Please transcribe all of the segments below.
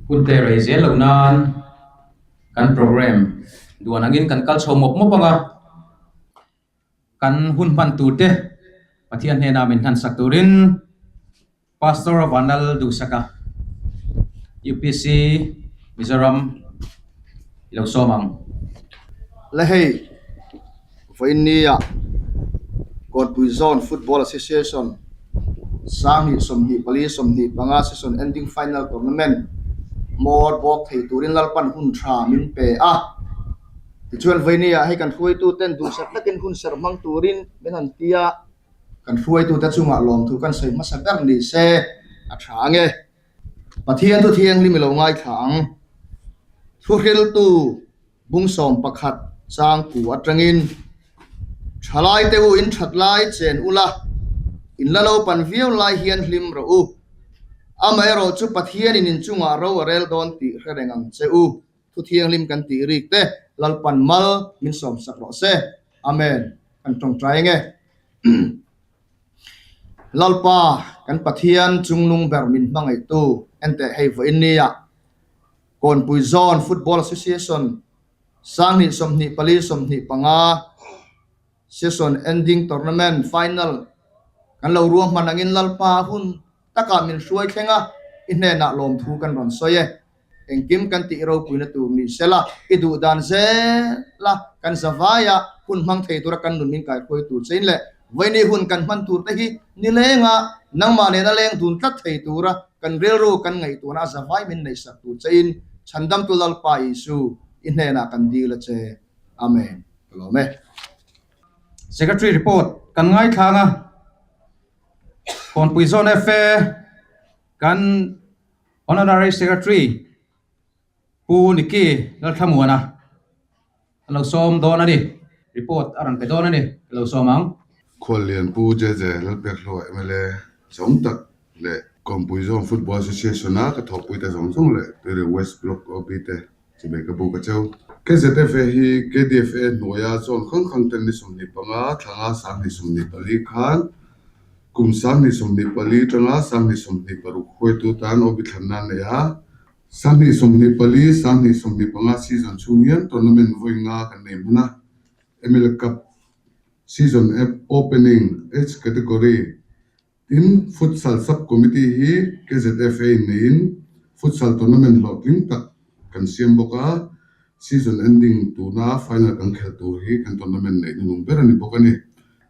Hun te rei zel lo nan kan program duan angin kan kal chho mawp mawp ang a, kan hun hman tur te Pathian hnenah min hlansak turin Pastor Vanlal Duhsaka UPC Mizoram i lo sawm ang. Le hei vawiin nia Kawnpui Zone Football Association sanghnih 24 25 season ending final tournament hmawr bawk thei turin Lalpan hun tha min pe a. Tichuan vawiin nia hei kan hruaituten duhsak takin hun serh hmang turin min han ti a, kan hruaitute chungah lawmthu kan sawi hmasa ber ni se a tha ang e. Pathian thu thianghlim i lo ngaithla ang. Thuhriltu bungsawm pakhat changku atangin Thalai te u in that lai chen ula, in la lo pan viau lai hian hlim rawh u. Amaherawh chu Pathianin in chungah ro a rel dawn tih hre reng ang che u. Thu thianghlim kan tih rik te Lalpan mal min sawmsak rawh se. Amen. Kan tawngtai ange. Lalpa kan Pathian chungnung ber min hmangaihtu enteh hei vawiin nia Kawnpui Zone Football Association sanghnih 24 25 season ending tournament final kan lo ruahman angin Lalpa hun takah min hruai thleng a, i hnenah lawmthu kan rawn sawi e. Engkim kan tih ropuina tur ni sela, i duh dan zela kan zavaia hun hmang thei tura kan nun min kaihruai tur chein leh vawiini hun kan hman tur te hi ni lenga nangmah nena leng dun tlat thei tura kan rilru kan ngaihtuahna a zavai min neihsak tur chein Chhandamtu Lalpa Isu i hnenah kan dil a che. Amen. Ka lawm e. Secretary report kan ngaithlang a, Kawnpui Zone FA kan Honorary Secretary Pu Nicky Lalthlamuana a lo sawm dawn a ni. Report a rawn pe dawn a ni, ka lo sawm ang. Khuallian Pu JJ Lalpekhlua mla zawng tak leh Kawnpui Zone Football Association-a ka thawhpuite zawng zawng leh Tuirial West Block OB te chibei ka buk a cheu. KZFA hi KDFA hnuaia zone hrang hrang ten ni 25 thlanga 2024 khan Kum 2024 tanga 2026 hruaitu tan OB thlanna a nei a, 2024, 2025 season chhung hian tournament vawi nga kan nei hman a, mla Cup season opening H category tin Futsal Sub Committee hi KZFA in neiin Futsal tournament hlawhtling tak kan siam bawk a, season ending tuna final kan khelh tur hi kan tournament neih hnuhnung ber a ni bawk a ni.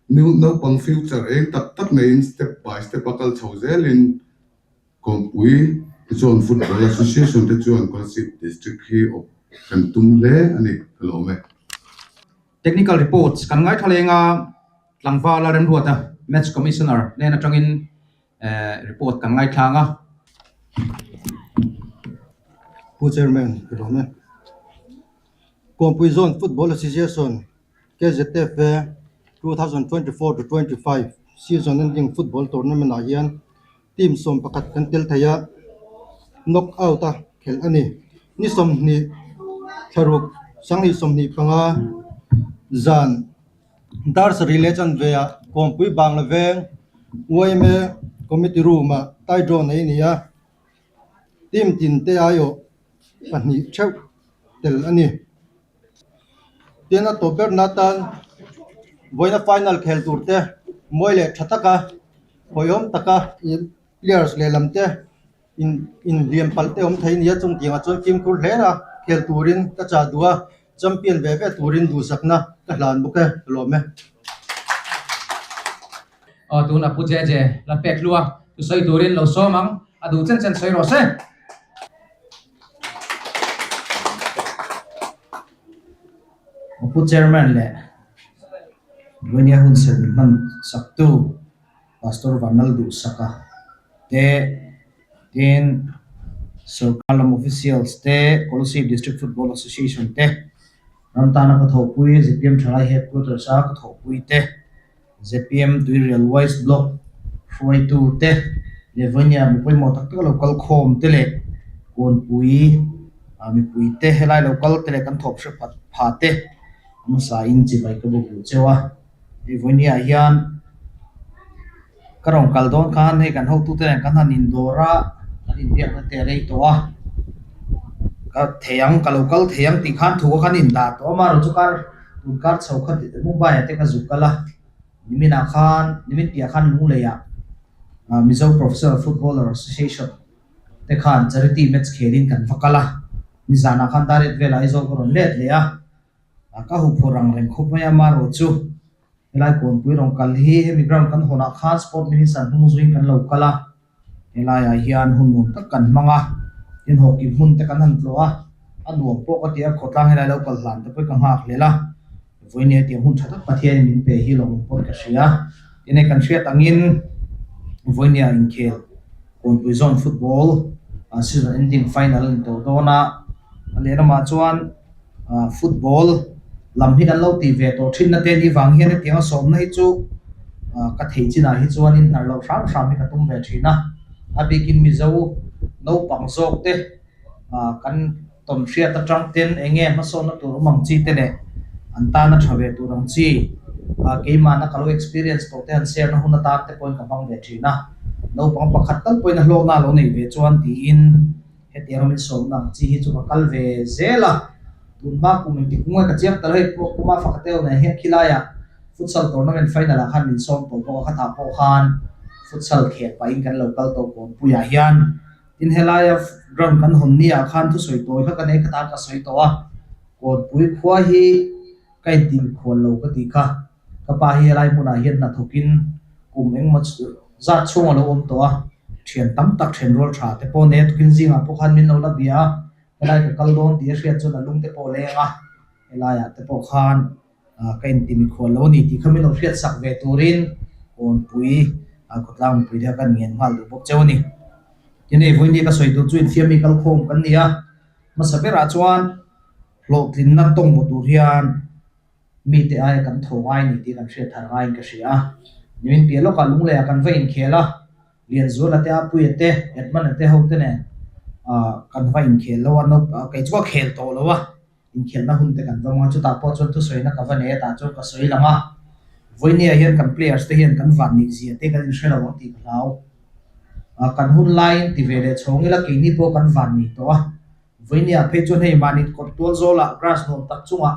New naupang future eng tak tak neiin step by step a kal chho zelin Kawnpui Zone Football Association te chuan Kolasib District hi awp kan tum hle a ni ka lawm e. Technical reports kan ngaithla leng a, tlangval a remruat a, Match Commissioner hnen atangin report kan ngaithlang a. Pu Chairman ka lawm e. Kawnpui Zone Football Association KZFA 2024 to 25 season ending football tournament ah hian team 11 kan tel thei a, knock out a khelh a ni. Ni 20 thlaruk 2025 zan dar sarih leh chanve ah Kawnpui Bangla Veng yma committee room ah tie draw nei a ni a, team tin te aiawh pahnih theuh tel a ni. Tin a tawp berna atan vawiina final khel tur te mawi leh tha taka hawihhawm taka ih players lehlam te in inhliam palh te awm thei a ni a chung tiangah chuan fimkhur hle a khel turin ka chah duh a champion ve ve turin duhsakna ka hlan bawk e ka lawm e. Aw tuna Pu JJ la pek hlua thusawi turin lo sawm ang a duh chen chen sawi rawh se. Pu Chairman leh Vawinia hun serh min hman saktu Pastor Vanlal Duhsaka te tin sorkar lam officials te Kolasib District Football Association te ram tana ka thawhpui zpm Thalai Headquarters a ka thawhpui te zpm Tuirial West Block hruaitu te leh vawinia mi pawimawh tak tak a lo kal khawm te leh kawnpui ah mipui te helai lo kal te leh kan thawp hre phat pha te a hmasa in chibai ka bawk duh cheu a hei vawinia hian ka rawn kal dawn khan hei kan hotute nen kan han indawr a kan inbiakna te a rei tawh a. Ka thei ang, ka lo kal thei ang tih khan thu kha kan indah tawh a, amaherawh chu kar tun kar chho kha Mumbai ah te ka zuk kal a, niminah khan nimin piah khan Lungleiah Mizo Professional Footballer Association te khan charity match khelin kan va kal a, nizanah khan dar et velah Aizawl ka rawn let leh a, ka huphurh ang reng khawp mai a, amaherawh chu helai kawnpui rawn kal hi hemi ground kan hawnah khan Sport Minister hnung zuiin kan lo kal a. Helaiah hian hun nuam tak kan hmang a, tin hockey hmun te kan han tlawh a, a nuam pawh ka ti a, khawtlang helai lo kal hlan te pawh hi ka nghak hlel a, vawiin hetiang hun tha tak Pathianin min pe hi lawm pawh ka hria. Tin hei kan hriat angin vawiinia inkhel Kawnpui Zone Football season ending final a ni tawh dawn a, a lehlamah chuan football lam hi kan lo tih ve tawh thin na te ni vang hian hetiang a sawmna hi chu ka theih chinah hi chuanin hnar loh hram hram hi ka tum ve thin a, a bikin Mizo naupang zawk te kan tawn hriat atang ten eng nge hmasawnna tur awm ang chi te leh an tana tha ve tur ang chi keimahna ka lo experience tawh te han share na hun atan te pawhin ka hmang ve thin a, naupang pakhat tal pawhin a hlawkna a lo neih ve chuan tiin. Hetiang min sawmna ang chi hi chu ka kal ve zel a, tunhma kum engtik kum nge ka chiang ta lo hei pawh Puma Fakateu nen hian khilaiah futsal tournament final ah khan min sawm tawh bawk a, khatah pawh khan futsal khel pahin kan lo kal tawh Kawnpuiah hian. Tin helaia ground kan hawn ni ah khan thusawi tawi kha ka nei khatah ka sawi tawh a, Kawnpui khua hi ka intimkhual lo ka tih kha. Ka pa hi helai hmunah hian hnathawkin kum engmaw zat chhung a lo awm tawh a, thian tam tak then rual tha te pawh nei a, tukin zingah pawh khan min lo la bia a, helai ka kal dawn tih a hriat chuan a lung te pawh a leng a, helaiah te pawh khan ka inti mikhual lo a ni tih kha min lo hriat sak ve turin Kawnpui khawtlang mipui te kha kan ngen nghal duh bawk cheu a ni. Tin hei vawiin ka sawi tur chu infiammi kalkhawm kan ni a, hmasa berah chuan hlawhtlinna tawng hmu tur hian Mite aia kan tho ngai ni tih kan hriat thar ngaiin ka hria a. Nimin piah lawkah Lungleiah kan va inkhel a, Lianzuala te, Apuia te, Edmund-a te ho te nen kan va inkhel lo a, kei chu ka khel tawh lo a, inkhelhna hun te kan va hmang a, chutah pawh chuan thusawina ka va nei a, tah chuan ka sawi lang a. Vawinia hian kan players te hian kan van neih zia te kan inhre lo ang tih ka hlau. Kan hun laiin ti ve leh chhawng ila keini pawh kan van nei tawh a. Vawinia phei chuan hei mahni kawt tual zawlah grass nuam tak chungah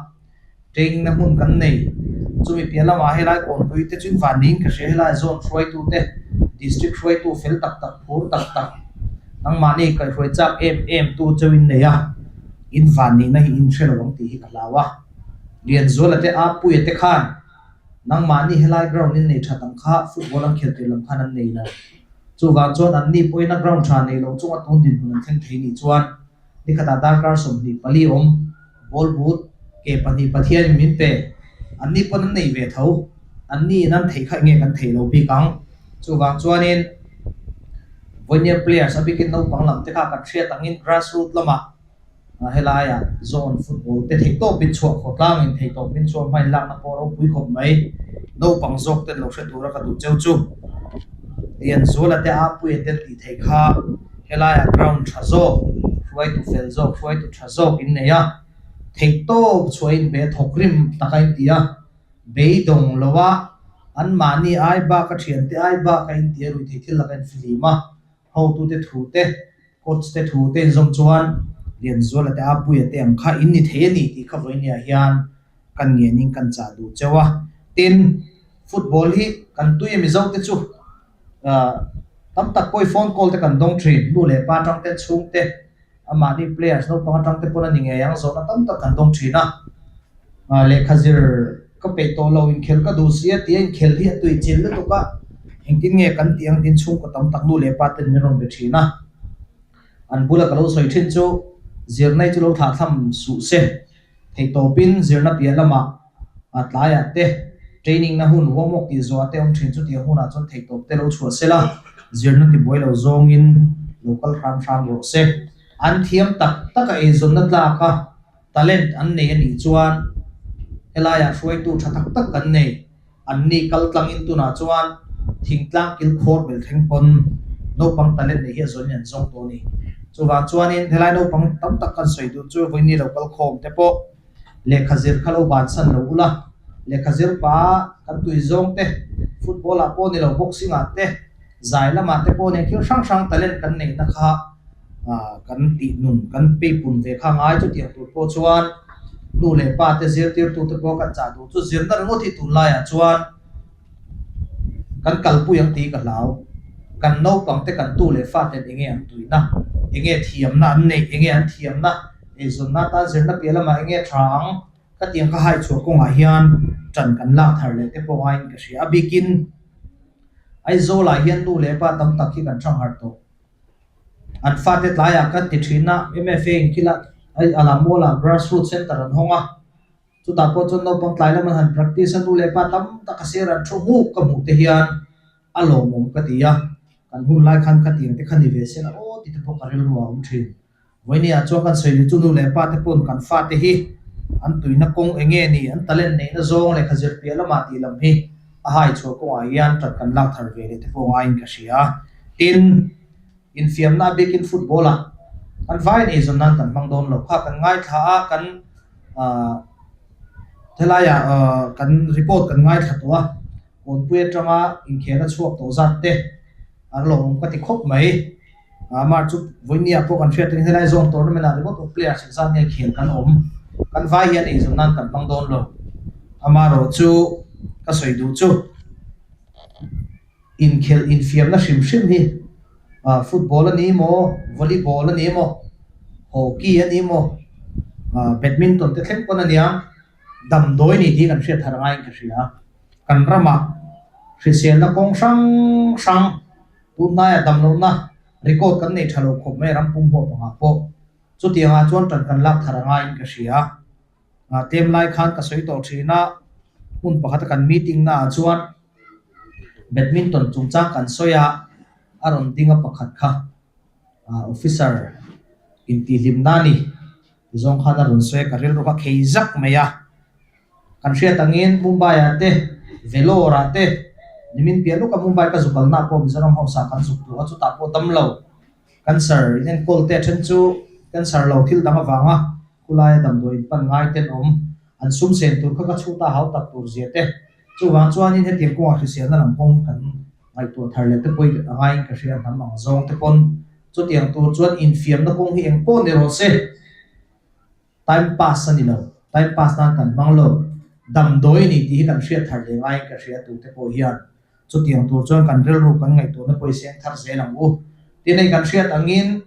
training na hmun kan nei. Chumi piah lamah helai kawnpui te chu invan niin ka hria helai zone hruaitu te district hruaitu fel tak tak phur tak tak nangmahni kaihhruai chak em em tu cheu in nei a invan nihna hi in hre lo ang tih hi ka hlau a. Lianzuala te Apuia te khan nangmahni helai ground in nei that ang kha football an khel tir lam khan an nei lo. Chuvang chuan anni pawhin a ground tha nei lo chunga tun dinhmun an thleng thei nih chuan nikhatah darkar 24 awm ball but ke pahnih Pathianin min pe. Anni pawn an nei ve tho. Anni in an theih kha enge kan theih lo bik ang. Chuvang chuanin Vawinia players a bikin naupang lam te kha kan hriat angin grassroot lamah Helaiah zone football te theih tawpin chhuah khawtlangin theih tawpin chhuah hmain lakna pawh ropui khawp mai. Naupang zawk ten lo hre tura ka duh cheu chu Lianzuala te Apuia te tih theih kha helaiah ground tha zawk, hruaitu fel zawk, hruaitu tha zawk in nei a, theih tawp chhuahin be thawk rim taka in ti a, beidawng lo a, anmahni ai bak a thiante ai bak a in ti a ruihtheih thil laka in fihlim a, hotute thu te Coach te thu te inzawm chuan Lianzuala te Apuia te ang kha in ni thei a ni tih kha vawinia hian kan ngenin kan chah duh cheu a. Tin, football hi kan tui a Mizo te chu tam tak pawh i phone call te kan dawng thin, nu leh pa atang te, chhung te, amahni players naupang atang te pawn a ni ngei ang zawhna tam tak kan dawng thin a. Lehkha zir ka peih tawh lo, inkhel ka duh si a tia inkhel hi a tui chil lutuk a, engtin nge kan tih ang tiin chhungkaw tam tak nu leh pa ten min rawn be thin a. An bula ka lo sawi thin chu zirna hi chu lo thlah thlam suh se, theihtawpin zirna piah lamah a tlaiah te training na hun homework tih zawhah te awm thin chutiang hunah chuan theihtawp te lo chhuah se la, zirna tibuai lo zawngin lo kal hram hram rawh se. An thiam tak tak a eizawnna tlak a. Talent an nei a nih chuan helaiah hruaitu tha tak tak kan nei. Anni kal tlangin tunah chuan thingtlang kil khawr bel thleng pawn naupang talent nei hi a zawnin an zawng tawh a ni. Chuvang chuanin helai naupang tam tak kan sawi duh chu vawiin lo kal khawm te pawh lehkha zir kha lo bansan lo ula, lehkha zir pa kan tui zawng te, football ah pawh ni lo boxing ah te, zai lamah te pawh nen thil hrang hrang talent kan neihna kha. Kan tih nun kan peipun ve kha ngai chutiang tur pawh chuan nu leh pa te zirtirtute pawh kan chah duh chu zirna ringawt hi tunlaiah chuan kan kalpui ang tih ka hlau. Kan naupang te kan tu leh fa ten enge an tuihna, enge thiamna an neih, enge an thiamna eizawnna atan zirna piah lamah enge tha ang ka tiang ka hai chhuah kawngah hian ṭan kan lak thar leh te pawh ngaiin ka hria. A bikin Aizawlah hian nu leh pa tam tak hi kan hrangharh tawh. An fate tlaiah kan ti thin a, MFA in khila a lammualah Grassroots Centre an hawng a, chutah pawh chuan naupang tlai lam an han practice a, nu leh pa tam tak a sir an thu nghuk ka hmuh te hian a lawmawm ka ti a, kan hun lai khan khatiang te kha ni ve se la aw ti te pawh ka rilru a awm thin. Vawinia chuan kan sawi chu nu leh pa te pawn kan fate hi an tuina kawng eng nge ni, an talent neihna zawng lehkha zir piah lamah tih lam hi a hai chhuah kawngah hian ṭan kan lak thar ve leh te pawh ngaiin ka hria. Tin, infiamna a biakin football ah kan vai nei zawn nan kan hmang dawn lo kha kan ngaithla a, kan ah helaiah ah kan report kan ngaithla tawh a, kawnpui atanga inkhel a chhuak tawh zat te an lawmawm ka ti khawp mai. Amah chu vawinia pawh kan hriat in helai zone tournament ah ringawt pawh players engzat nge khel kan awm kan vai hian eizawn nan kan hmang dawn lo. Amaherawh chu ka sawi duh chu inkhelh infiamna hrim hrim hi ah football a ni maw volleyball a ni maw hockey a ni maw ah badminton te thleng pawn a nia damdawi ni tih kan hriat thar ngaiin ka hria. Kan ramah hriselna kawng hrang hrang. Tunhnaiah damlohna record kan nei tha lo khawp mai ram pum huap angah pawh chutiangah chuan tan kan lak thar angaiin ka hria. Tlem lai khan ka sawi tawh thin a, hmun pakhata kan meeting naah chuan badminton chungchang kan sawi a, a rawn ding a pakhat kha officer intihhlimna a ni tizawng khan a rawn sawi a, ka rilru kha khei zak mai a. Kan hriat angin Mumbai-ah te, Vellore-ah te, nimin piah lawka Mumbai ka zuk kalna pawh Mizoram House-ah kan zuk duh a, chutah pawh dam lo cancer in enkawl te a then chu cancer lo thil dang avanga khulaia damdawi in pan ngai ten awm an sum sen tur kha ka chhut a hau tak tur zia te. Chuvang chuanin hetiang kawngah hriselna lam kawng kan ngaihtuah thar leh te pawhin a ngaiin ka hria hnam ang zawng te pawn chutiang tur chuan infiamna kawng hi eng pawh ni rawh se. Time pass a ni lo, time pass nan kan hmang lo. Damdawi a ni tih hi kan hriat thar leh ngaiin ka hria tute pawh hian chutiang tur chuan kan rilru kan ngaihtuahna pawh i seng thar zel ang u. Tin hei kan hriat angin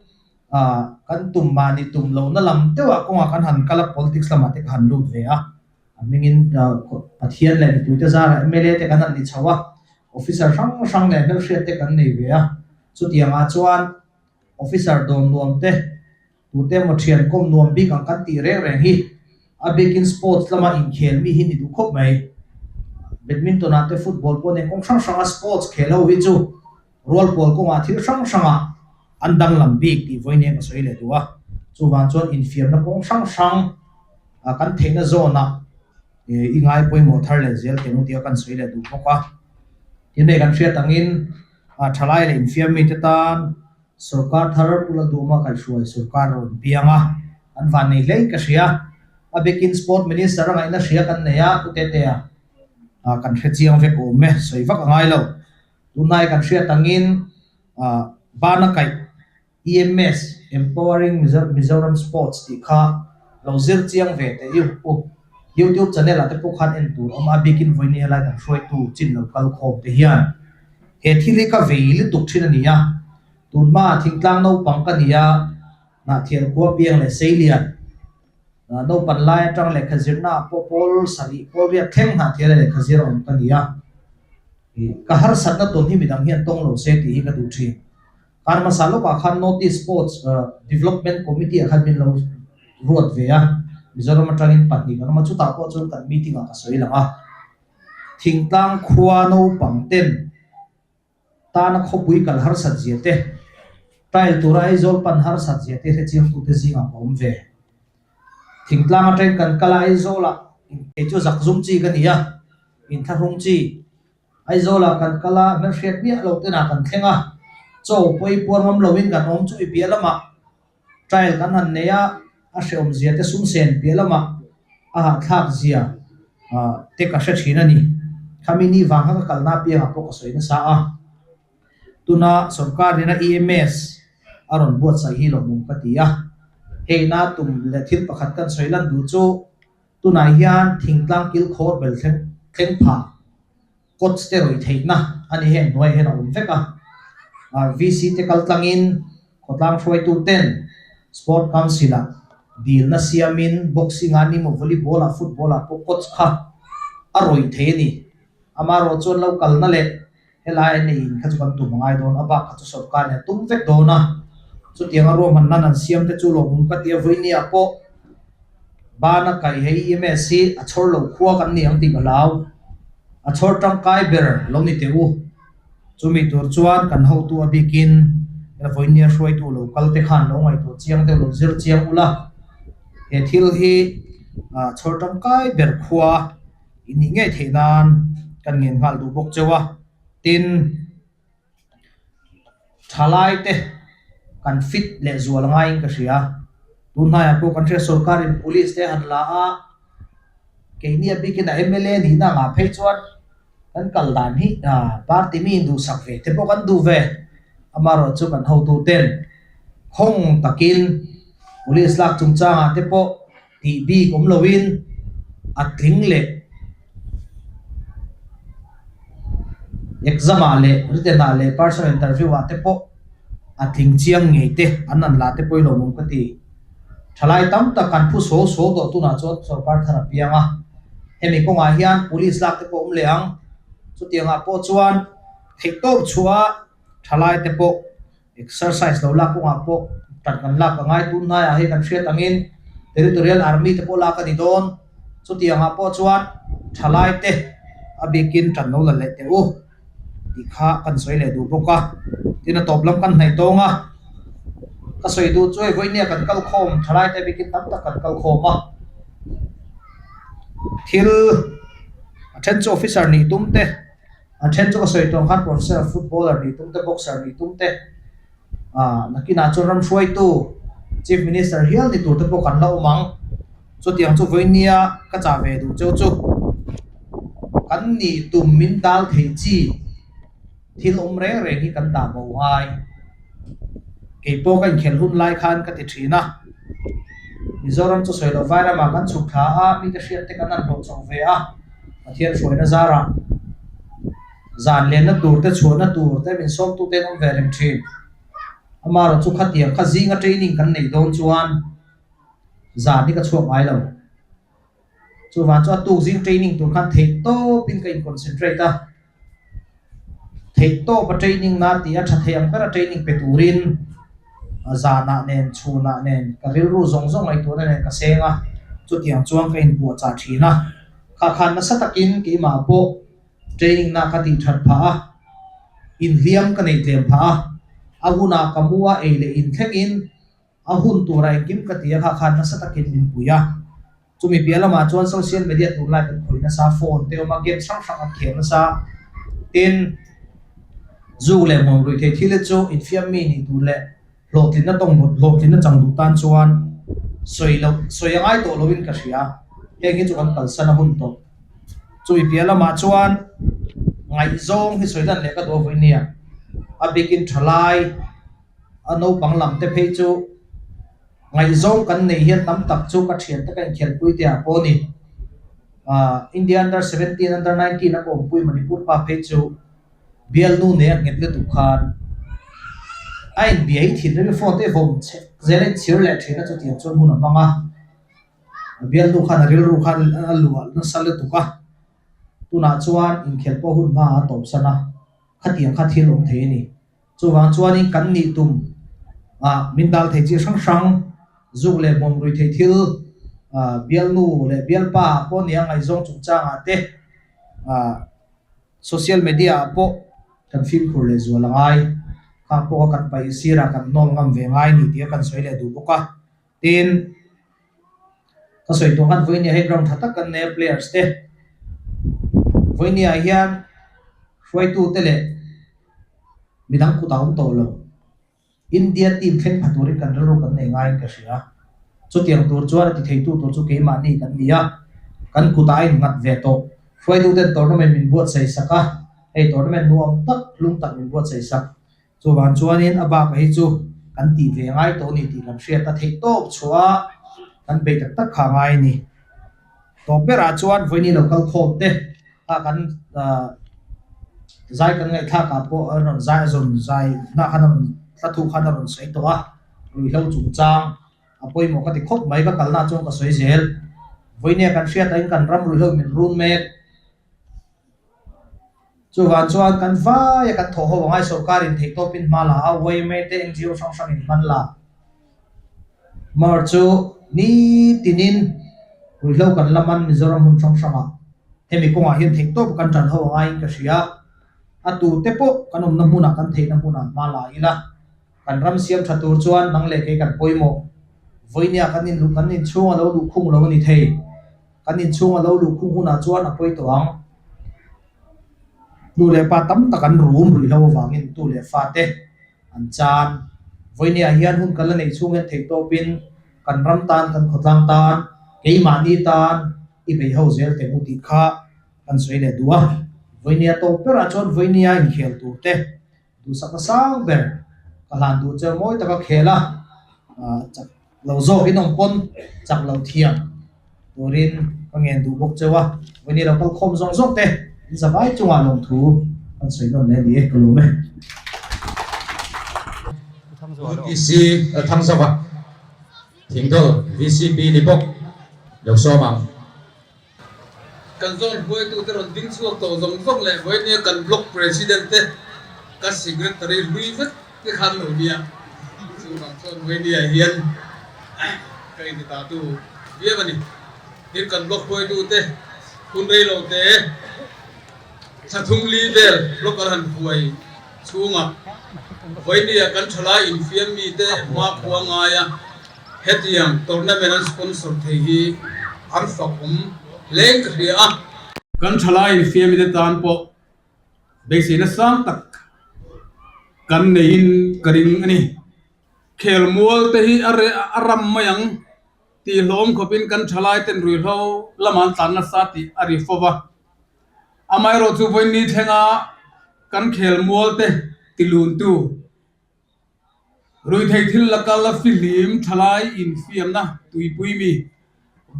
kan tum mahni tum lohna lam deuhah kawngah kan han kal a, politics lamah te ka han lut ve a, a hmingin Pathian leh mipuite zarah mla te kan han ni chho a, officer hrang hrang leh hmelhriat te kan nei ve a, chutiangah chuan officer dawn nuam te Tute emaw thian kawm nuam bik ang kan tih reng reng hi a bikin sports lama inkhel mi hi ni duh khawp mai. Badminton ah te football pawh nen kawng hrang hranga sports khel ho hi chu rual pawl kawngah thil hrang hrangah an danglam bik tih vawiin hian ka sawi leh duh a. Chuvang chuan infiamna kawng hrang hrang kan theihna zawnah i ngai pawimawh thar leh zel teh ang tia kan sawi leh duh bawk a. Tin hei kan hriat angin thalai leh infiam mite tan Sorkar thar Pu Lalduhma kaihhruai sorkar a rawn piang a, an van nei hlein ka hria. A bikin Sport Minister a ngaihna hria kan nei a, Pu Tetea kan hre chiang vek awm e, sawi vak a ngai lo. Tunlai kan hriat angin bana kaih EMS, Empowering Mizoram Sports tih kha lo zir chiang ve teh i u. YouTube channel ah te pawh khan en tur awm a, a bikin vawiin helai kan hruaitu chin lo kal khawm te hian He thil hi ka vei lutuk thin a ni a, tun hmaah thingtlang naupang ka ni a, Hnahthial khua piang leh Seilian naupan lai atang lehkha zirna ah pawh pawl sarih pawl riat thleng Hnahthial leh lehkha zir a awm ka ni a, ka harsatna tawn hi midang hian tawng lo se tih hi ka duh thin. Kar hmasa lawkah khan North East Sports Development Committee ah khan min lo ruat ve a, Mizoram atangin pahnih kan awm a, chutah pawh chuan kan meeting ah ka sawi lang a. Thingtlang khua naupang ten tana khawpui kal harsat zia te, tile tura Aizawl pan harsat zia te hrechiangtute zingah ka awm ve. Thingtlang atangin kan kal a, Aizawlah kei chu zakzum chi ka ni a, inthlahrung chi. Aizawlah kan kal a, hmelhriat miah loh tenah kan thleng a, chaw pawi puar ngam loin kan awm chu i piah lamah Trial kan han nei a, a hrehawm zia te sum sen piah lamah a hahthlak zia te ka hre thin a ni. Khami ni vang kha ka kalna apiangah pawh ka sawi nasa a. Tuna sorkar nena EMS A rawn buatsaih hi lawmawm ka ti a. Hei na tum leh thil pakhat kan sawi lan duh chu tunah hian thingtlang kilkhawr bel thleng thleng pha coach te rawih theihna a ni heng hnuaiah hian a awm vek a. VC te kal tlangin khawtlang hruaitu ten Sport Council ah dilna siamin boxing ah ni maw volleyball ah football ah pawh coach kha a rawih thei a ni. Amaherawh chuan lo kalna leh Helai an nei in kha chu kan tum a ngai dawn, a bak kha chu sorkar in a tum vek dawn a, chutiang a ruahman nan an siam te chu lawmawm ka ti a, vawinia pawh bana kai hei EMS hi a chhawr lo khua kan ni ang tih ka hlau, a chhawr tangkai ber lo ni teh u, chumi tur chuan kan hotu a bikin vawinia hruaitu lo kal te khan lo ngaihtuah chiang deuh lo zir chiang ula, he thil hi chhawr tangkai ber khua. I nih ngei theih nan kan ngen nghal duh bawk cheu a, tin thalai te kan fit leh zual ngaiin ka hria, tun hnaiah pawh kan hria sorkarin police te han la a, keini a bikin a mla nihna angah phei chuan kan kal dan hi party mi induhsak ve te pawh kan duh ve, amaherawhchu chu kan hotu ten khawng takin police lak chungchangah te pawh. Tih bik awm loin a tling leh exam ah leh written ah leh personal interview ah te pawh a tling chiang ngei te an an la te pawh i lawmawm ka ti. Thalai tam tak kan phu saw saw tawh tunah chuan sorkar thar a piang a, hemi kawngah hian police lak te pawh awm leh ang, chutiangah pawh chuan theihtawp chhuah thalai te pawh Exercise lo lak kawngah pawh tan kan lak a ngai tun hnaiah hei kan hriat angin Territorial Army te pawh lak a ni dawn. Chutiangah pawh chuan thalai te a bikin tan lo la leh teh u tih kha kan sawi leh duh bawk a. Tin a tawp lam kan hnaih tawng a, ka sawi duh chu hei vawinia kan kal khawm thalai te a bikin tam tak kan kal khawm a. Thil a then chu officer nih tum te. A then chu ka sawi tawh khan professional footballer nih tum te, boxer nih tum te, ah nakinah chuan ram hruaitu Chief Minister hial ni tur te pawh kan la awm ang. Chutiang chu vawinia ka chah ve duh cheu chu kan nih tum min dal thei chi thil awm reng reng hi kan dah bo ngai. Keipawh ka inkhelh hun lai khan ka ti thin a, Mizoram chu sawi loh vairamah kan chhuk thla a, mite hriat te kan han hlawh chho ve a. Pathian hruaina zarah zan lenna tur te chhuahna tur te min sawmtu te an awm ve reng thin. Amaherawhchu khatiang kha zinga training kan neih dawn chuan zan hi ka chhuak ngai lo. Chuvang chu a tuk zing training tur khan theih tawpin ka in concentrate a, theih tawpa training na tih a tha thei ang bera training pe turin zanah nen chhunah nen ka rilru zawng zawng ngaihtuahna nen ka seng a, chutiang chuan ka inpuahchah thin a, kha khan nasa takin keimah pawh training na ka tih that phah a, inhliam ka nei tlem phah a, a hunah ka mu a ei leh inthlengin A hun turah engkim ka ti a, kha khan nasa takin min pui a. Chumi piah lamah chuan social media tunlai kan khawih nasa, phone te awm a, games hrang hrang an khel nasa. Tin, zu leh hmuam ruih thei thil hi chu infiam mi nih tur leh hlawhtlinna tawng but hlawhtlinna chang duh tan chuan sawi loh sawi a ngai tawh loin ka hria. Heng hi chu kan kalsan a hun tawh. Chumi piah lamah chuan ngaihzawng hi sawi lan leh ka duh a vawinia, a bikin thalai, A naupang lam te phei chu ngaihzawng kan neih hian tam tak chu ka thian te ka inkhelhpui te ah pawh a ni. Ahh India under 17, under 19 a ka awmpui Manipur pa phei chu bialnu nei a nghet lutuk khan a inbiai thin reng a phone te vawm chek zel a inchhir leh thin a chutiang chuan hun a hmang a. A bialnu khan a rilru khan a luah nasa lutuk a, tunah chuan inkhelh pawh hun hma a tawpsan a, khatiang kha thil awm thei a ni. Chuvang chuanin kan nih tum ah min dal thei chi hrang hrang, zuk leh hmuam rui thei thil, bialnu leh bialpa ah pawh nia ngaihzawng chungchang ah te, social media ah pawh kan fimkhur leh zual a ngai. Khang pawh kha kan paih sirah kan hnawl ngam ve ngai ni tih a kan sawi leh duh bawk a. Tin, ka sawi tawh khan vawinia hei ground tha tak kan nei a players te vawinia ah hian hruaitute leh midang kutah awm tawh lo. India team thleng pha turin kan rilru kan nei ngaiin ka hria. Chutiang tur chuan a ti theitu tur chu keimahni kan ni a, kan kutah a innghat ve tawh. Hruaituten tournament min buatsaih sak a, hei tournament nuam tak hlum tak min buatsaih sak. Chuvang chuanin a bakah hi chu. kan tih ve ngai tawh a ni tih kan hriat a theih tawp chhuah a, kan bei tak tak kha a ngai a ni. Tawp berah chuan vawiin lo kal khawm te kha kan ah zai kan ngaihthlak ah pawh a rawn zai a zawn zai na khan a rawn hla thu khan a rawn sawi tawh a, ruihhlo chungchang a pawimawh ka ti khawp mai ka kalna chuan ka sawi zel. Vawiin kan hriat angin kan ram ruihhlo min run mek. Chuvang chuan kan vaia kan thawh ho angai sorkarin theihtawpin hma la a, yma te NGO hrang hrangin hman la. Mar chu nitinin ruihhlo kan la man Mizoram hmun hrang hrangah hemi kawngah hian theihtawp kan tan ho angaiin ka hria. A tute pawh kan awmna hmunah kan theihna hmunah hma la ila. Kan ram siam tha tur chuan nang leh kei kan pawimawh. Vawinia kan inluh kan inchhung a lo luh khung lo a ni thei. Kan inchhung a lo luh khung hunah chuan a pawi tawh ang. Nu leh pa tam tak an rum ruih lo avangin tu leh fate an chan. Vawinia hian hun kan la neih chhung hian theihtawpin kan ram tan, kan khawtlang tan, keimahni tan i bei ho zel teh u tih kha kan sawi leh duh a. Vawinia tawp berah chuan vawinia inkhel tur te duhsakna sang ber ka hlan duh cheu mawi taka khel a, chak lo zawk in awm pawn chak lo thiam turin ka ngen duh bawk cheu a, vawiin lo kal khawm zawng zawng te in zavai chungah lawmthu kan sawi nawn leh a ni e, ka lawm e. UTC Thangzauva Thingdawl VCP ni bawk lo sawm ang. Kan zawn hruaitute rawn ding chhuak tawh zawng zawng leh vawinia kan Block President te, ka Secretary hlui vek te khan lo nia. Chuvang chuan vawinia hian ka intitatu viau a ni. Tin, kan Block hruaitute hun rei lo te thla thum li vel Block an han huai chhungah vawinia kan thalai infiam mite hmakhua ngaia Hetiang tournament an sponsor thei hi an fak awm hleng ka hria a. Kan thalai infiamite tan pawh beiseina sang tak kan neiin ka ring a ni. Khelmual te hi a reh a ram mai ang tih hlawm khawpin kan thalai ten ruihhlo lamah an tlan nasa tih a ri fo va. Amaherawhchu vawiin thlenga kan khelmual te tiluntu Ruithei thil la kal a fihlim thalai infiamna tuipui mi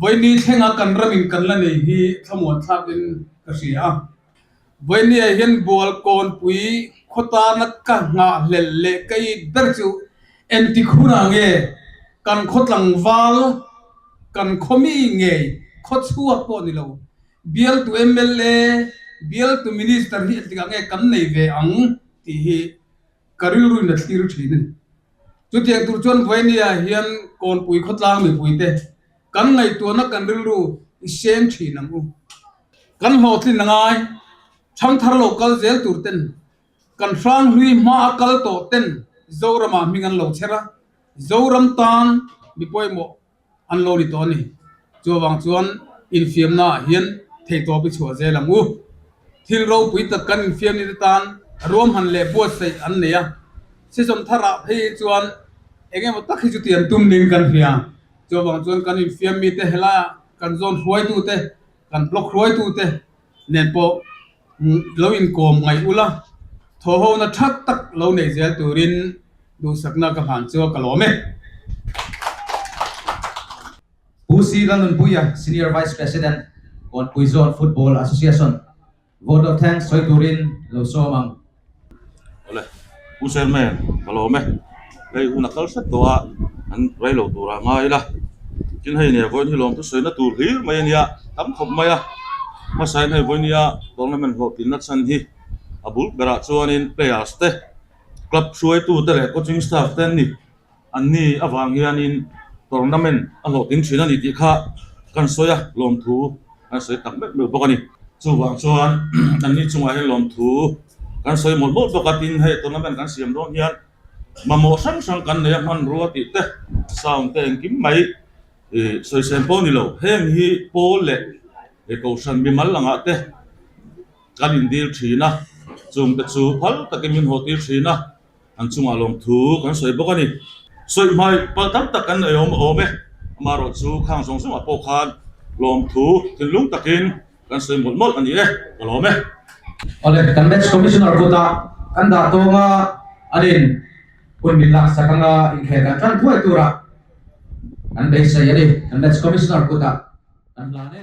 Vawiini thlenga kan ramin kan la nei hi thlamuan thlakin ka hria a. Vawiini-ah hian bual kawnpui khaw tana ka nghahhlelh leh ka it ber chu engtik hunah nge kan khaw tlangval, kan khaw mi ngei khaw chhuak pawh ni lo, bialtu mla, bialtu minister hi engtikah nge kan nei ve ang tih hi Ka rilruin a thlir thin a ni. Chutiang tur chuan Vawinia hian Kawnpui khawtlang mipuite kan ngaihtuahna kan rilru i seng thin ang u. Kan hlawhtlin a ngai, thangthar lo kal zel tur ten, kan hranghlui hma a kal tawh ten Zoramah hming an lo chher a, Zoram tan mi pawimawh an lo ni tawh a ni. Chuvang chuan infiamna ah hian theihtawp i chhuah zel ang u. Thil ropui tak kan infiam ni te tan ruamhan leh buatsaih an nei a. Season thar ah phei hi chuan eng emaw tak hi chu tian tum ning kan hria. Chuvang chuan kan infiam mi te helai ah kan zawn hruaitu te, kan block hruaitu te nen pawh lo inkawm ngaih ula, thawhhona tha tak lo nei zel turin duhsakna ka hlan chu a ka lawm e. Pu C. Lalnunpuia, Senior Vice President, Kawnpui Zone Football Association, Vote of Thanks sawi turin lo sawm ang. Awle, Pu Chairman, ka lawm e. Hei hun a kal hret tawh a, an rei lo tur ah ngai ila. Tin hei nia vawiin hi lawmthu sawina tur hlir mai a nia, tam khawp mai a. Hmasa in hei vawinia tournament hlawhtlinna chhan hi a bul berah chuanin players te, club hruaitute leh coaching staff te an ni. Anni avang hianin tournament a hlawhtling thin a ni tih kha kan sawi a, lawmthu kan sawi tak meuh meuh bawk a ni. Chuvang chuan anni chungah hian lawmthu kan sawi mawlh mawlh bawk a, tin hei tournament kan siam dawn hian mamawh hrang hrang kan nei a, hmanrua tih te, sound te engkim mai ih sawisel pawh a ni lo. Heng hi pawl leh kohhran mimal langah te kan indil thin a, chungte chu phal takin min haw tir thin a. An chungah lawmthu kan sawi bawk a ni. Sawi hmai pal tam tak kan nei awm awm e. Amaherawh chu khang zawng zawngah pawh khan lawmthu thinlung takin kan sawi mawlh mawlh a ni e, ka lawm e. Awle, kan Match Commissioner kutah kan dah tawng a, an in. Hun min laksak anga inkhel kan tan thuai turah kan beisei a ni. Kan match commissioner kutah kan hlan e.